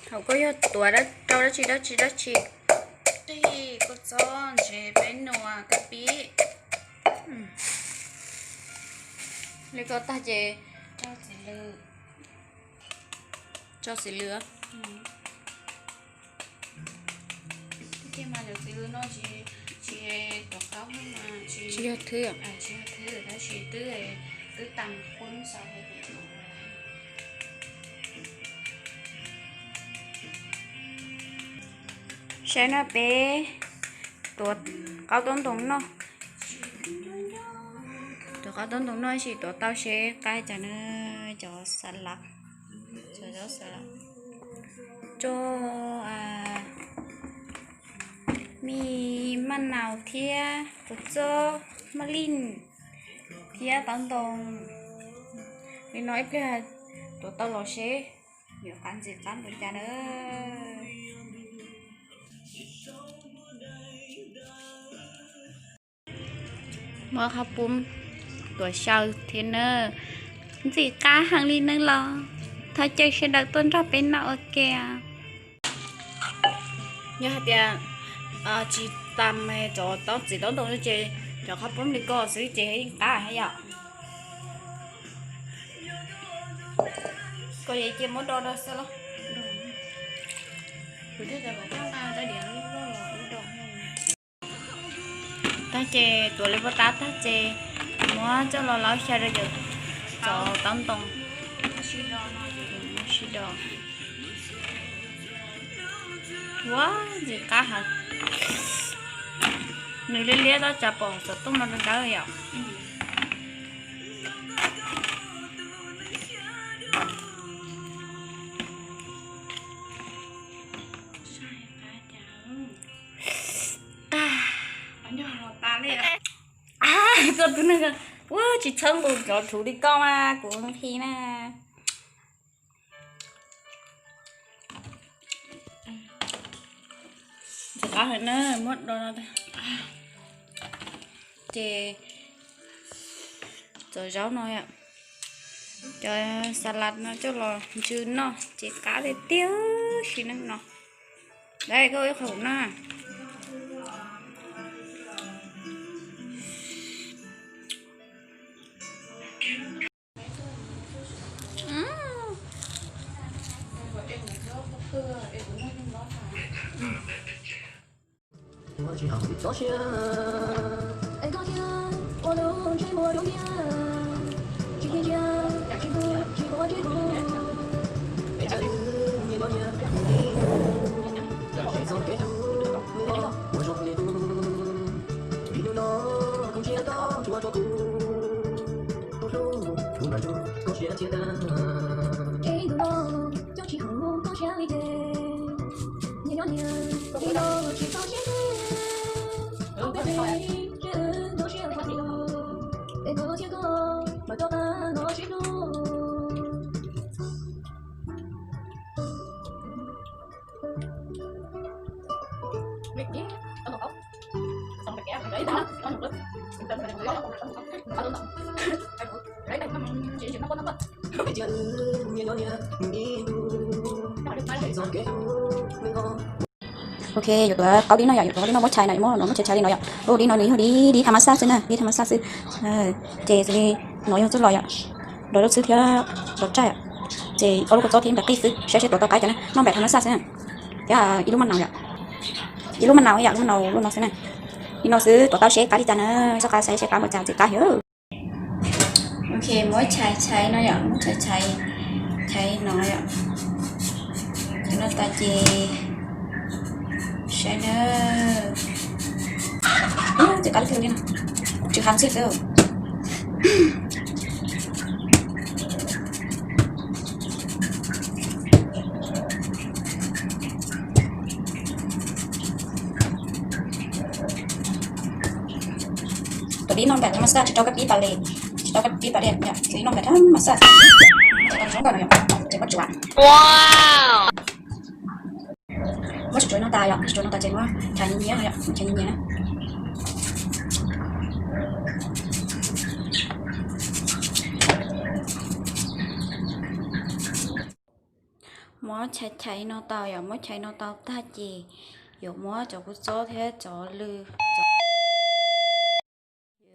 Thaum koj yog tuav rau dab tsi dab tsi dab tsi, tej kua txob ntsev peb nua kab pib. Li ko tag ces tso txiv lws. Tso txiv lws. Txiv lws no tsis, tsis yog thwb, tsis yog thwb tab sis twb, twb tas qub xaus. Saib no peb tuav qaub taub ntoo noj. Tuav qaub taub ntoo noj ib sim tuav tau seb qab cas na. Cov xas lav, cov zaub xas lav, cov, me maj nau thiab kua txob, maj lij thiab taub ntoo. Li no ib pliag tuav tau los seb yuav qab ntxim qab npaum cas na. Muab qhov pub tuav xyaw thiab na. Ntxim qab heev li nawb los. Thov caw sawv daws tuaj nrog peb noj ua ke. Yog hais tias tsis tas cov txiv taub ntoo ces cov qhov pub li ko xwb ces yeej qab thiab yom. Koj yeej cia muab do do xwb los. Tag ces tuav li pov tab tag ces muab coj los laub xyaw rau cov taub ntoo sib do. Ua ntxim qab heev. Nws liab liab tab cas pom xov tooj no dawb yom. Koj tib neeg ua tsis txhawb nqus cov rhuv li koj mas kuv nqhis na. Ntxim qab heev na, muab do no. Ces cov zaub no, cov xas lav no coj los ntsw noj ces qab tiag tiag sim neej no. Dab, koj ib qho kuv noj. Ok, yuav tuav qaub dib no yom, yuav tuav qaub dib no muab tshais no, muab tshais tshais li no yom. Lub dib no nws yog dib, dib tha mas xaj xwb na, dib tha mas xaj xwb. Ces xws li no yog txuj lom yom, nrog lub txhwb thiab nrog tsaij yom. Ces ob lub kua txob thiab npam qij xwb, saib seb tuav tau qaib cas na, noj npam tha mas xaj xwb na. Thiab ib lub maj nau yom, ib lub maj nau yom, lub maj nau lub no xwb na. Li no xwb tuav tau seb qab li cas na, soj qab saib seb qab npaum cas ntxim qab heev. Ok, muab tshais tshais no yom, muab tshais tshais, tshais no yom. Tshais no tas ces saib na. Ub, tsis qab li, tsis qab ntxhib xwb. Tus dib no npam tha mas xaj, tsis rau kab pib pas li, tsis rau kab pib pas li, tus dib no npam tha mas xaj, tsis tau zoo nkauj no yom, ces muab tsuav. Muab tsuav no tas yom, muab tsuav no tas ces muab tshais nyias nyias no yom, muab tshais nyias nyias na. Muab Muab chais chais no tau, yog muab chais no tau tag ces yuav muab cov kua txob thiab cov lw,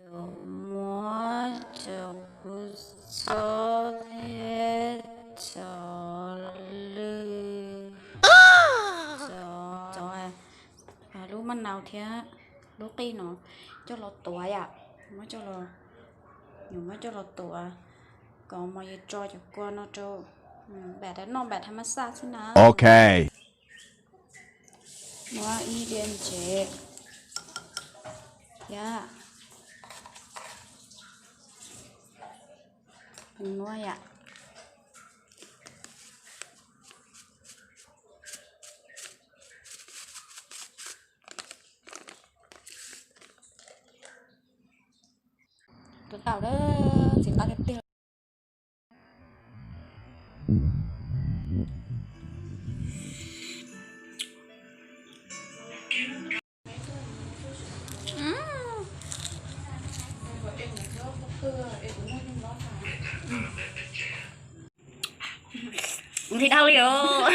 yuav muab cov kua txob thiab cov lw, cov, lub maj nau thiab lub qij no coj los tuav yom. Muab coj los, yuav muab coj los tuav kom mos yus tso cov kua no rau npam noj npam tha mas xaj xwb na. Ok. Muab ib diav ntsev thiab nuab yom. Tus tau lawm, txiv qab tiag tiag. Ua li dhau li os.